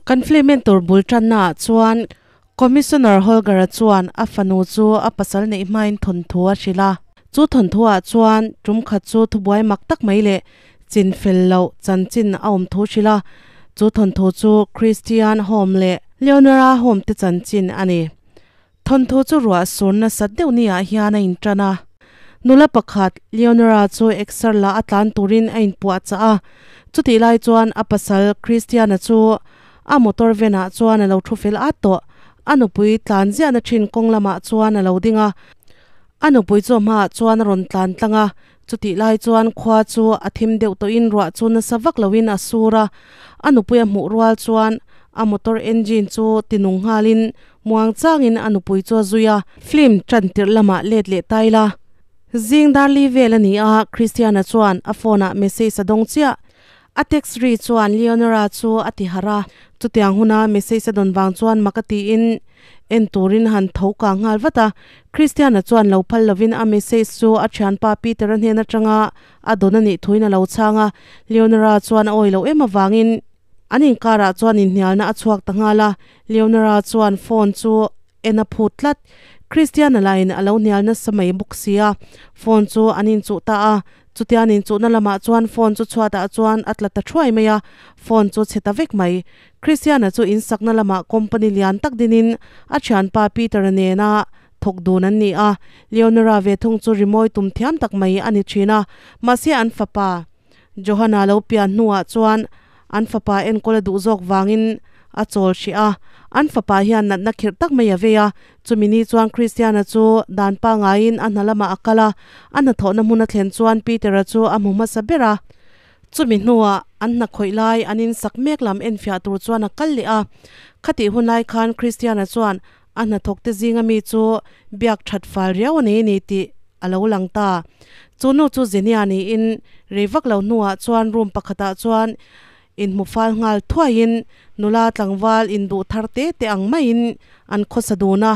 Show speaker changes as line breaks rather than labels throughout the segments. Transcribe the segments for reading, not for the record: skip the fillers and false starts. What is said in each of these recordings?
Kan film en tur bul tanna ah chuan Commissioner Holger-a chuan a fanu chu a pasal neih hmain thawnthu a hrilh a. Chu thawnthu ah chuan tum khat chu thubuai mak tak mai leh chin fel loh chanchin a awm thu hrilh a. Chu thawnthu chu Christian Home leh Leonora Home te chanchin a ni. Thawnthu chu ruah sur nasat deuh ni ah hian a intan a. Nula pakhat, Leonora chu exer la a tlan turin a inpuah chah a. Chutih lai chuan a pasal Christian-a chu a motor van ah chuan a lo thu fel at tawh. A nupui tlan ziahna thin kawng lamah chuan a lo ding a. A nupui chu a hmaah chuan a rawn tlan tlang a. Chutih lai chuan khua chu a thim deuh tawhin ruah chu nasa vak loin a sur a. A nupui a hmuh rual chuan a motor engine chu ti nung nghalin muang changin a nupui chu a zui a. Film tan tirh lamah let leh ta ila. Zing darli vel a ni a, Christiana chuan a phone ah message a dawng chiah. A text ri chuan Leonora chu a ti harh a, chutiang huna message a dawn vang chuan mak a tiin en turin han tho kang nghal vat a. Christiana chuan lo phal lovin a message chu a thianpa Peter-a hnen atanga a dawn a nih thuin a lo chhang a. Leonora chuan a awi loh em avangin an inkarah chuan inhnialna a chhuak ta nghal a. Leonora chuan phone chu en a phut tlat. Christiana lahin a lo hnial nasa mai bawk si a, phone chu an inchuh ta a. Chutian inchuhna lamah chuan phone chu chhuatah chuan a tla ta thuai mai a, phone chu chhe ta vek mai. Christiana chu insakna lamah company lian tak dinin a thianpa Peter-a nena thawk dun an ni a, Leonora ve thung chu rimawi tum thiam tak mai a ni thin a, mahse an fapa Johanna lo pian hnuah chuan an fapa enkawl a duh zawk vangin a chawl hrih a, an fapa hian natna khirh tak mai a vei a, Chumi ni chuan Christiana chu dan pangaiin a hna lamah a kal a, a hnathawhna hmun a thlen chuan Peter-a chu a hmu hmasa ber a. Chumi hnuah an hna khawih lai an insak mek lam enfiah tur chuan a kal leh a. Khatih hun lai khan Christiana chuan a hnathawkte zinga mi chu biak that fal riau a nei a ni tih a lo lang ta. Chu nu chu Zenia niin rei vak lo hnuah chuan room pakhatah chuan Inhmu fal nghal thuaiin nula tlangval induh thar te te ang maiin an khawsa dun a,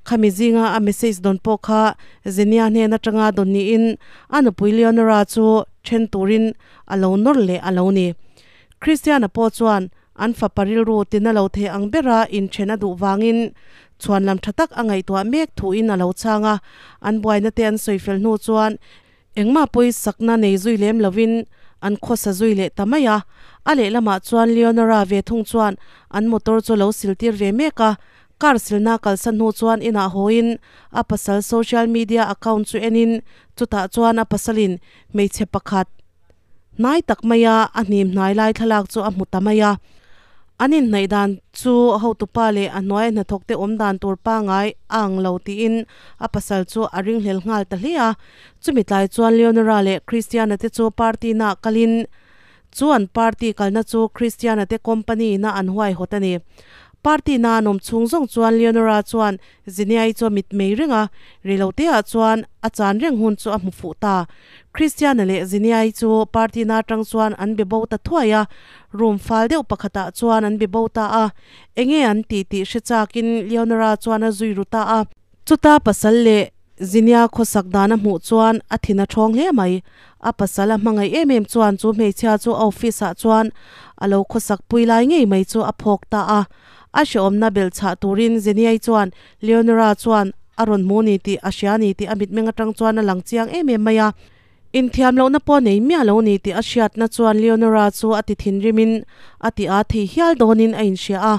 khami zinga a message dawn pawh kha Zenia hnen atanga dawn niin a nupui Leonora chu then turin a lo nawr leh a lo ni. Christiana pawh chuan an fapa rilru tina lo thei ang bera inthen a duh vangin chhuanlam tha tak a ngaihtuah mek thuin a lo chhang a, an buaina te an sawi fel hnu chuan Engmah pawisakna nei zui lem lovin an khawsa zui leh ta mai a. A lehlamah chuan Leonora ve thung chuan an motor chu lo siltir ve mek a. Car silna kalsan hnu chuan inah hawiin a pasal social media account chu enin chutah chuan a pasalin hmeichhe pakhat hnai tak maia a hnim hnai lai thlalak chu a hmu ta mai a. An inhnaih dan chu hotupa leh a hnuaia hnathawkte awm dan tur pangai a ang lo tiin a pasal chu a ringhlel nghal ta hle a. Chumi tlai chuan Leonora leh Christiana te chu party na kalin chu an party kalna chu Christiana te company ina an huaihawt a ni. Party na an awm chhung zawng chuan Leonora chuan Ziniai chu a mit mei reng a, reilote ah chuan a chan reng hun chu a hmu fuh ta. Christiana leh Ziniai chu party na atang chuan an be bo ta thuai a, room fal deuh pakhat ah chuan an be bo ta a. Enge an tih tih hre chakin Leonora chuan a zui ru ta a. Chuta pasal leh Zinia khawsak dan a hmuh chuan a thin a thawng hle mai. A pasal a hmangaih em em chuan chu hmeichhia chu a office ah chuan a lo khawsak pui lai ngei mai chu a phawk ta a. A hrehawmna belh chhah turin Ziniai chuan Leonora chuan a rawn hmu ni tih a hria ni tih a mitmeng atang chuan a lang chiang em em mai a. Inthiam lohna pawh nei miah lo ni tih a hriatna chuan Leonora chu a ti thinrimin a ti a thei hial dawnin a inhria a.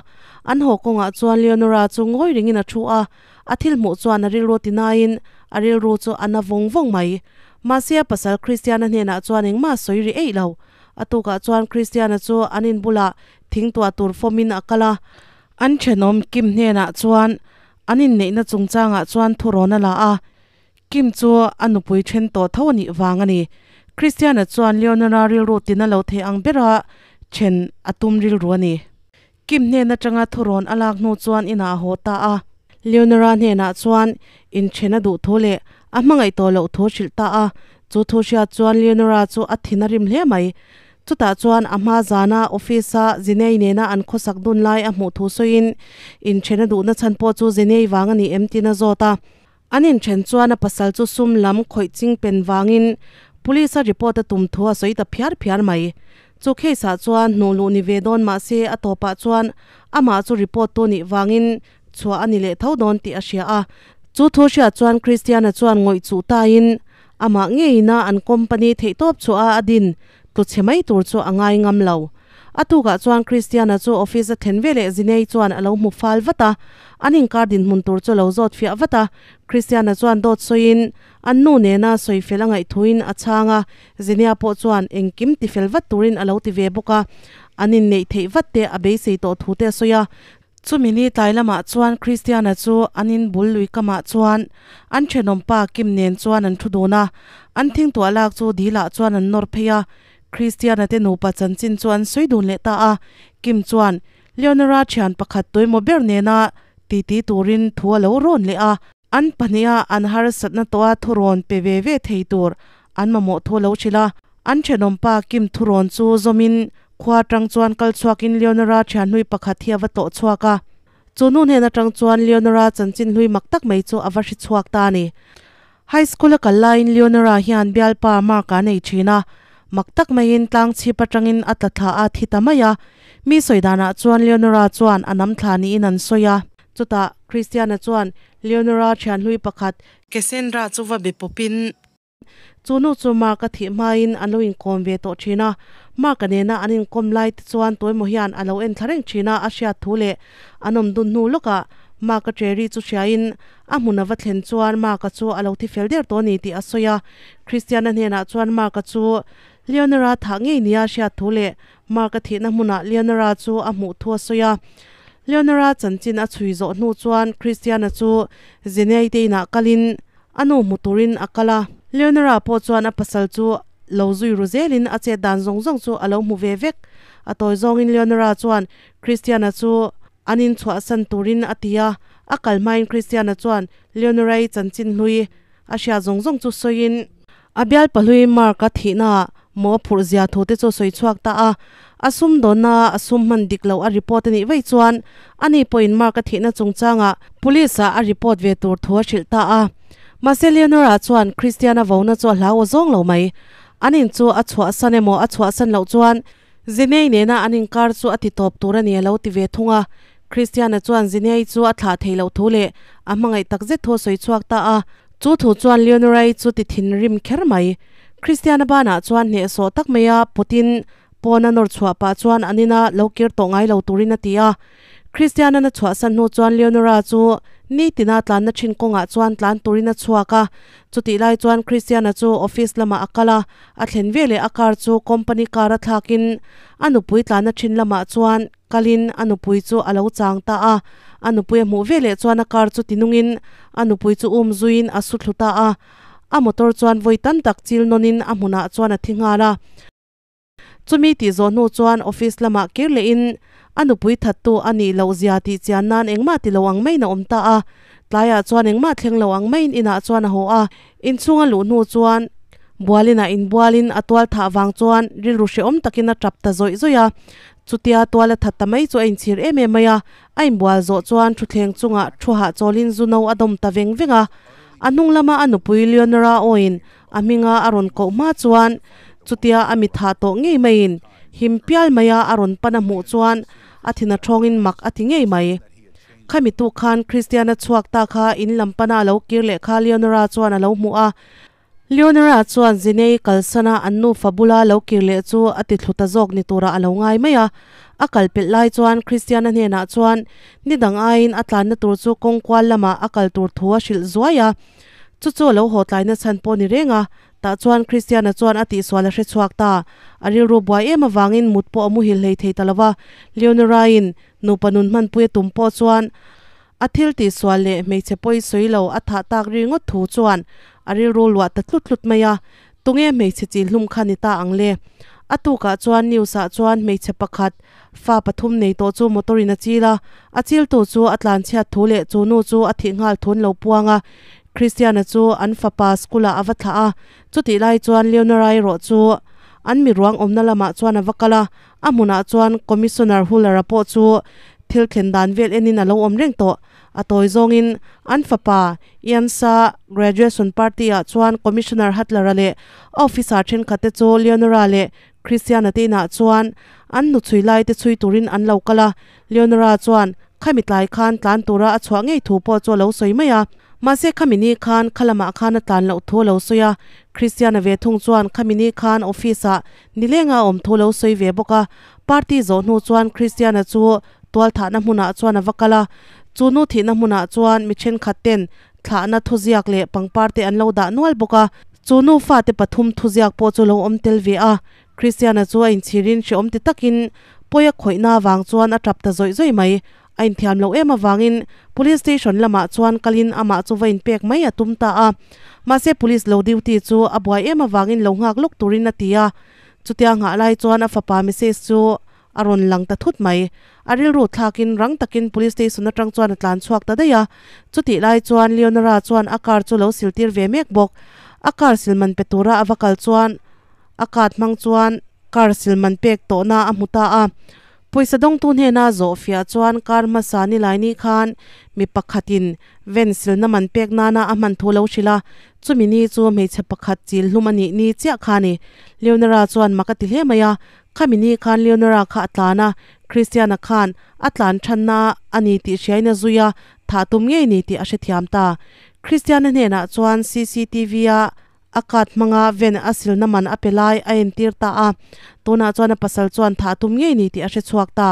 An haw kawngah chuan Leonora chu ngawi ringin a thu a, a thil hmuh chuan a rilru ti naiin a rilru chu a na vawng vawng mai. Mahse a pasal Christiana hnenah chuan engmah a sawi ri eih lo. A tukah chuan Christiana chu an in bulah thing tuah tur fawmin a kal a. An thenawm Kim hnenah chuan an inneihna chungchangah chuan thurawn a la a. Kim chu a nupui then tawh tho a nih vang a ni. Christiana chuan Leonora rilru tina lo thei ang bera then a tum rilru a ni. Kim hnen atanga thurawn a lak hnu chuan inah a haw ta a. Leonora hnenah chuan inthen a duh thu leh a hmangaih tawh loh thu hrilh ta a. Chu thu hriat chuan Leonora chu a thin a rim hle mai. Chutah chuan a hma zana office-a Zinei nena an khawsak dun lai a hmuh thu sawiin inthen a duhna chhan pawh chu Zinei vang a ni em tiin a zawt a. An inthen chuan a pasal chu sum lam khawih ching pen vangin Police a report a tum thu a sawi ta phiar phiar mai. Chu case ah chuan hnuh luh ni ve dawn mah se a tawpah chuan amah chu report tu nih vangin chhuah a ni leh tho dawn tih a hria a. Chu thu hriat chuan Christiana chuan ngawih chuh tain amah ngeiin a an company theihtawp chhuah a a din tlu chhe mai tur chu a ngai ngam lo. A tukah chuan Christiana chu office a thlen veleh Zinei chuan a lo hmu fal vat a, an inkar dinhmun tur chu a lo zawt fiah vat a. Christiana chuan dawt sawiin an nu nena sawi fel a ngaihthuin a chhang a, Zinia pawh chuan engkim ti fel vat turin a lo ti ve bawk a, an inneih theih vat te a beisei tawh thu te a sawi a. Chumi ni tlai lamah chuan Christiana chu an in bul lui kamah chuan an thenawm pa Kim nen chuan an thu dun a, an thingtuah lak chu dilah chuan an nawr phei a, Christiana te nupa chanchin chu an sawi dun leh ta a, Kim chuan Leonora thian pakhat tuemaw ber nena titi turin thu a lo rawn leh a. An pahniha an harsatna tawha thurawn pe ve ve thei tur an mamawh thu a lo hrilh a. An thenawmpa Kim thurawn chu zawmin khua atang chuan kal chhuakin Leonora thianhlui pakhat hi a va tlawh chhuak a. Chu nu hnen atang chuan Leonora chanchin hlui mak tak mai chu a va hri chhuak ta a ni. High school a kal laiin Leonora hian bialpa Mark a nei thin a, mak tak maiin tlang chhip atangin a tla thla a thi ta mai a. Mi sawi danah chuan Leonora chuan a nam thla niin an sawi a. Chutah Christiana chuan Leonora thianhlui pakhat, Cassandra chu va be pawpin, Chu nu chu Mark a thih hmain an lo inkawm ve tawh thin a, Mark-a nena an inkawm lai te chuan tuemaw hian a lo en thla reng thin a, a hriat thu leh an awm dun hnu lawkah Mark-a ṭeri chu hriain a hmun a va thlen chuan Mark-a chu a lo thi fel der tawh a ni tih a sawi a. Christian-a hnenah chuan Mark-a chu Leonora thah ngei nia hriat thu leh Mark-a thihna hmunah Leonora chu a hmuh thu a sawi a. Leonora chanchin a chhui zawh hnu chuan Christian-a chu Zenei te inah kalin A nu hmu turin a kal a, Leonora pawh chuan a pasal chu lo zui ru zelin a chet dan zawng zawng chu a lo hmu ve vek. A tawi zawngin Leonora chuan Christiana chu an inchhuahsan turin a ti a, a kal hmain Christiana chuan Leonora-i chanchin hlui a hriat zawng zawng chu sawiin a bial pahlui Mark-a thihnaah maw a phurh zia thu te chu a sawi chhuak ta a. A sum dawnna a sum hman dik loh a report a nih vaih chuan ani pawhin Mark-a thihna chungchangah Police-ah a report ve tur thu a hrilh ta a. Mahse Leonora chuan Christian-a vona chu a hlau aw zawng lo mai. An in chu a chhuahsan emaw a chhuahsan loh chuan Zinei nena an inkar chu a ti tawp tur a ni a lo ti ve thung a. Christian-a chuan Zinei chu a thlah thei loh thu leh a hmangaih takzet thu a sawi chhuak ta a. Chu thu chuan Leonora-i chu ti thinrim kher mai. Christian-a banah chuan hnehsawh tak maia pawtin pawn a nawr chhuah pah chuan an ina lo kir tawh ngai lo turin a ti a. Christian-a na chhuahsan hnu chuan Leonora chu nitina tlanna thin kawngah chuan tlan turin a chhuak a. Chutih lai chuan Christian-a chu office lamah a kal a, a thlen veleh a car chu company car a thlakin a nupui tlanna thin lamah chuan kalin a nupui chu a lo chang ta a. A nupui a hmuh veleh chuan a car chu tinungin a nupui chu um zuiin a su thlu ta a. A motor chuan vawi tam tak chil nawnin a hmunah chuan a thi nghal a. Chumi tih zawh hnu chuan office lamah kir lehin a nupui thattu a nih loh zia tih chian nan engmah ti lo ang maiin a awm ta a. Tlaiah chuan engmah thleng lo ang maiin inah chuan a haw a. Inchhunga luh hnu chuan bualinah inbualin a tual thah vang chuan rilru hrehawm takin a tap ta zawih zawih a. Chutia tual a that ta mai chu a inchhir em em mai a. A inbual zawh chuan thutthleng chungah thu hahchawlin zu no a dawm ta veng veng a. A hnung lama a nupui Leonora awiin A hminga a rawn koh hma chuan chutia a mitha tawh ngei maiin him pial maia a rawn pan a hmuh chuan a thin a thawngin mak a ti ngei mai. Khami tuk khan Christiana chhuak ta kha in lam pana a lo kir leh kha Leonora chuan a lo hmuh a. Leonora chuan Zinei kalsana an nufa bula lo kir leh chu a ti thlu ta zawk ni turah a lo ngai mai a. A kal pelh lai chuan Christiana hnenah chuan ni dang aiin a tlanna tur chu kawngkual lamah a kal tur thu a hrilh zuai a. Chu chu a lo haw tlaina chhan pawh ni reng a, tah chuan Christiana chuan a tihsual a hre chhuak ta. A rilru buai em avangin mut pawh a muhil hlei thei ta lo va, Leonorain nupa nun hmanpui a tum pawh chuan a thil tihsual leh hmeichhe pawi sawi lo a thah tak ri ngawt thu chuan a rilru luah ta tlut tlut mai a, tunge hmeichhe chi hlum kha ni ta ang le? A tukah chuan news ah chuan hmeichhe pakhat fa pathum nei tawh chu motor in a chil a, a chiltu chu a tlanchhiat thu leh chu nu chu a thih nghal thun lo puang a, Christiana chu an fapa school ah a va thlah a, chutih lai chuan Leonora erawh chu an mi ruang awmna lamah chuan a va kal a, a hmunah chuan Commissioner Huller-a pawh chu thil thlen dan vel enin a lo awm reng tawh. A tawi zawngin an fapa Iansa graduation party ah chuan Commissioner Hutler-a leh a officer thenkhat te chu Leonora leh. Christiana te inah chuan an hnu chhui lai te chhui turin an lo kal a, Leonora chuan khami tlai khan tlan tura a chhuah ngei thu pawh chu a lo sawi mai a. Mahse khami ni khan khalamah khan a tlan loh thu a lo sawi a, Christiana ve thung chuan khami ni khan office ah nilenga a awm thu a lo sawi ve bawk a. Party zawh hnu chuan Christiana chu tualthahna hmunah chuan a va kal a, chu nu thihna hmunah chuan mi thenkhat ten thlahna thuziak leh pangpar te an lo dah nual bawk a, chu nufa te pathum thuziak pawh chu lo awm tel ve a, Christiana chu a inchhirin hrehawm ti takin pawi a khawihna avang chuan a tap ta zawih zawih mai, a inthiam loh em avangin Police Station lamah chuan kalin amah chu va inpek mai a tum ta a, mahse Police lo duty chu a buai em avangin lo nghak lawk turin a ti a, chutia nghah lai chuan a fapa message chu A rawn lang ta thut mai. A rilru thlakin rang takin Police Station atang chuan a tlan chhuak ta daih a. Chutih lai chuan Leonora chuan a car chu lo sil tir ve mek bawk. A car sil man pe tura a va kal chuan a card hmang chuan car sil man pek tawhna a hmu ta a. Pawisa dawngtu hnena zawh fiah chuan car hmasa ni lai ni khan mi pakhatin van silna man pek nana a hman thu lo hrilh a. Chumi ni chu hmeichhe pakhat chil hlum a nih ni chiah kha a ni. Leonora chuan mak a ti hle mai a. Khami ni khan Leonora kha a tlan a, Christiana khan a tlan thanna a ni tih hriain a zui a, thah tum ngei ni tih a hrethiam ta. Christiana hnenah chuan cctv a a card hmanga van a silna man a pe lai a entir ta a, tunah chuan a pasal chuan thah tum ngei ni tih a hrechhuak ta.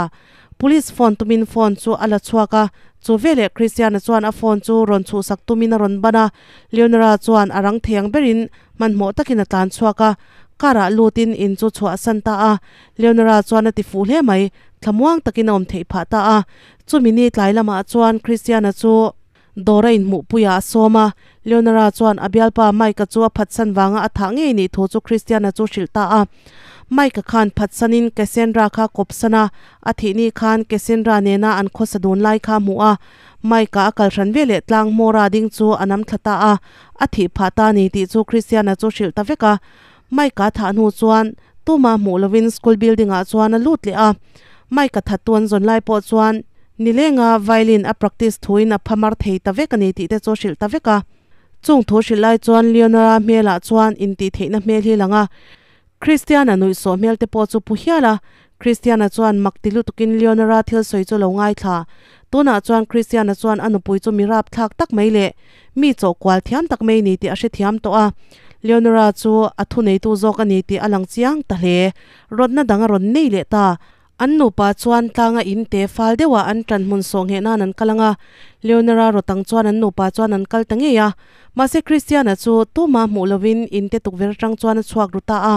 Police phone tumin phone chu a la chhuak a, chu veleh Christiana chuan a phone chu rawn chhuhsak tumin a rawn ban a, Leonora chuan a rang thei ang berin hmanhmawh takin a tlan chhuak a, Car ah lutin in chu chhuah san ta a, Leonora chuan a ti fuh hle mai, thlamuang takin a awm theih phah ta a. Chumi ni tlai lamah chuan Christiana chu dawr a inhmuhpuiah a sawm a, Leonora chuan a bialpa Mike-a chu a phatsan vanga a thah ngei nih thu chu Christiana chu hrilh ta a. Mike-a khan phatsanin Cassandra kha kawpsan a, a thih ni khan Cassandra nena an khawsa dun lai kha a hmuh a, Mike-a a kal hran veleh tlang hmawra ding chu a nam thla ta a, A thih phah ta ni tih chu Christiana chu hrilh ta vek a. Mike-a thah hnu chuan tuma hmuh lovin school building-ah chuan a lut leh a. Mike-a thattu an zawn lai pawh chuan nilenga violin a practice thuin a phamar thei ta vek a ni tih te chu hrilh ta vek a. Chung thu hrilh lai chuan Leonora hmelah chuan intihtheihna hmel hi lang a. Christiana nuihsawh hmel te pawh chu pu hial a, Christiana chuan mak ti lutukin Leonora thil sawi chu lo ngaithla. Tunah chuan Christiana chuan a nupui chu mi rapthlak tak mai leh mi chawhkual thiam tak mai ni tih a hrethiam tawh a. Leonora chu a thuneitu zawk a ni tih a lang chiang ta hle. Rawtna dang a rawn nei leh ta. An nupa chuan tlanga in te fal deuhah an ṭan hmun sawh ngheh nan an kal ang a, Leonora rawtang chuan an nupa chuan an kal ta ngei a. Mahse Christiana chu tuma hmuh lovin in te tukverh aṭang chuan a chhuak ru ta a.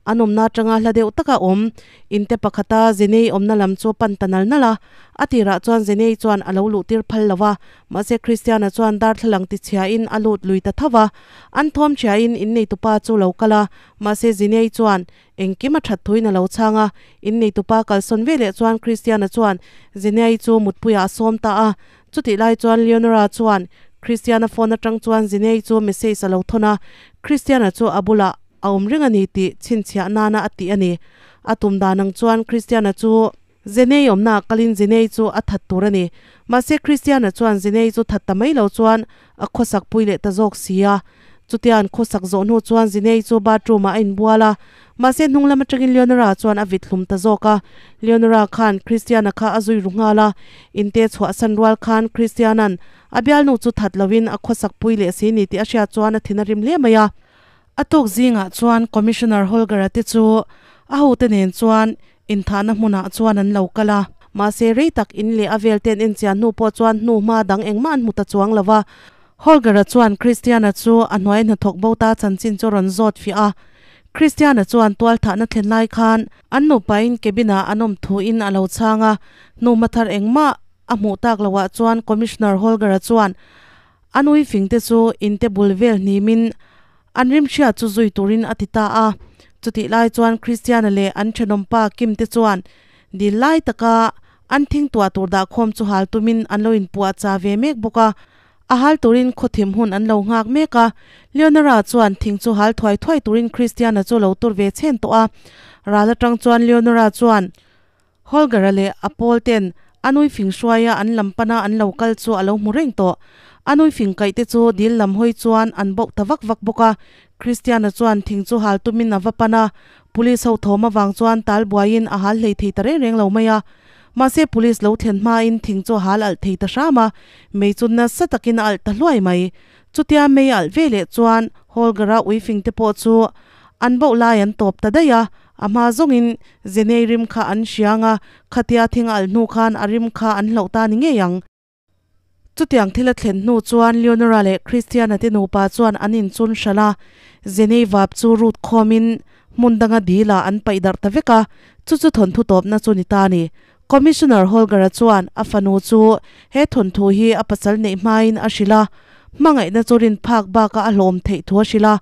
An awmna aṭanga hla deuh taka awm in te pakhata Zenei awmna lam chu pan ta nal nal a. A tirah chuan Zenei chuan a lo luh tir phal lo va, mahse Christiana chuan darthlalang tichhiain a lut lui ta tho va. An thawm chhiain inneitupa chu lo kal a, mahse Zenei chuan Engkim a that thuin a lo chhang a, inneitupa kalsawn ve leh chuan Christiana chuan Zinei chu mutpuiah a sawm ta a. Chutih lai chuan Leonora chuan Christiana phone atang chuan Zinei chu message a lo thawn a, Christiana chu a bulah a awm reng a ni tih chhinchhiah nana a tih a ni. A tum dan ang chuan Christiana chu Zinei awmnaah kalin Zinei chu a that tur a ni. Mahse Christiana chuan Zinei chu that ta mai lo chuan a khawsak pui leh ta zawk si a. Chutia an khawsak zawh hnu chuan Zinei chu bathroom ah a inbual a, mahse hnung lam atangin Leonora chuan a vit hlum ta zawk a. Leonora khan Christiana kha a zui ru nghal a, inte chhuahsan rual khan Christiana'n a bialnu chu that loin a khawsak pui leh si ni tih a hriat chuan a thin a rim hle mai a. A tuk zingah chuan Commissioner Holger-a te chu a hote nen chuan inthahna hmunah chuan an lo kal a. Mahse rei tak in leh a vel te an enchian hnu pawh chuan hnu hma dang engmah an hmu ta chuang lo va. Holger-a chuan Christian-a chu a hnuai hnathawk bo ta chanchin chu rawn zawt fiah a. Christian-a chuan tualthahna thlen lai khan an nupain cabin-ah an awm thuin a lo chhang a, hnu hma thar engmah a hmuh tak loah chuan Commissioner Holger-a chuan A nui fing te chu in te bul vel hnimin an rimhria chu zui turin a ti ta a. Chutih lai chuan Christiana leh an thenawmpa Kim te chuan dil lai taka an thing tuah tur dahkhawm chu hal tumin an lo inpuah cha ve mek bawk a. A hal turin khawthim hun an lo nghak mek a. Leonora chuan thing chu hal thuai thuai turin Christiana chu lo tur ve chhen tawh a. Ral atang chuan Leonora chuan Holger-a leh a pawl ten a nui fing hruaia an lam pana an lo kal chu a lo hmu reng tawh. A nui fing kaih te chu dil lam hawi chuan an bauh ta vak vak bawk a. Christiana chuan thing chu hal tumin a va pan a, police ho thawm avang chuan tal buaiin a hal hlei thei ta reng reng lo mai a. Mahse police lo thlen hmain thing chu a hal alh thei ta hram a, mei chu nasa takin a alh ta hluai mai. Chutia mei a alh ve leh chuan Holger-a uifing te pawh chu an boh lai an tawp ta daih a, a hma zawngin Zenei rim kha an hriang a, khatia thing a alh hnu khan a rim kha an hloh ta ni ngei ang. Chutiang thil a thlen hnu chuan Leonora leh Christiana te nupa chuan an inchun hralh a, Jenny vap chu rut khawmin hmun danga dil ah an paih darh ta vek a, chu chu thawnthu tawpna chu ni ta a ni. Commissioner Holger-a chuan a fanu chu he thawnthu hi a pasal neih hmain a hrilh a, hmangaihna chu rin phak bakah a hlawm theih thu a hrilh a,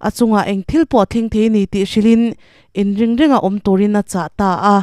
a chungah eng thil pawh thleng thei ni tih hrilhin inring renga awm turin a chah ta a.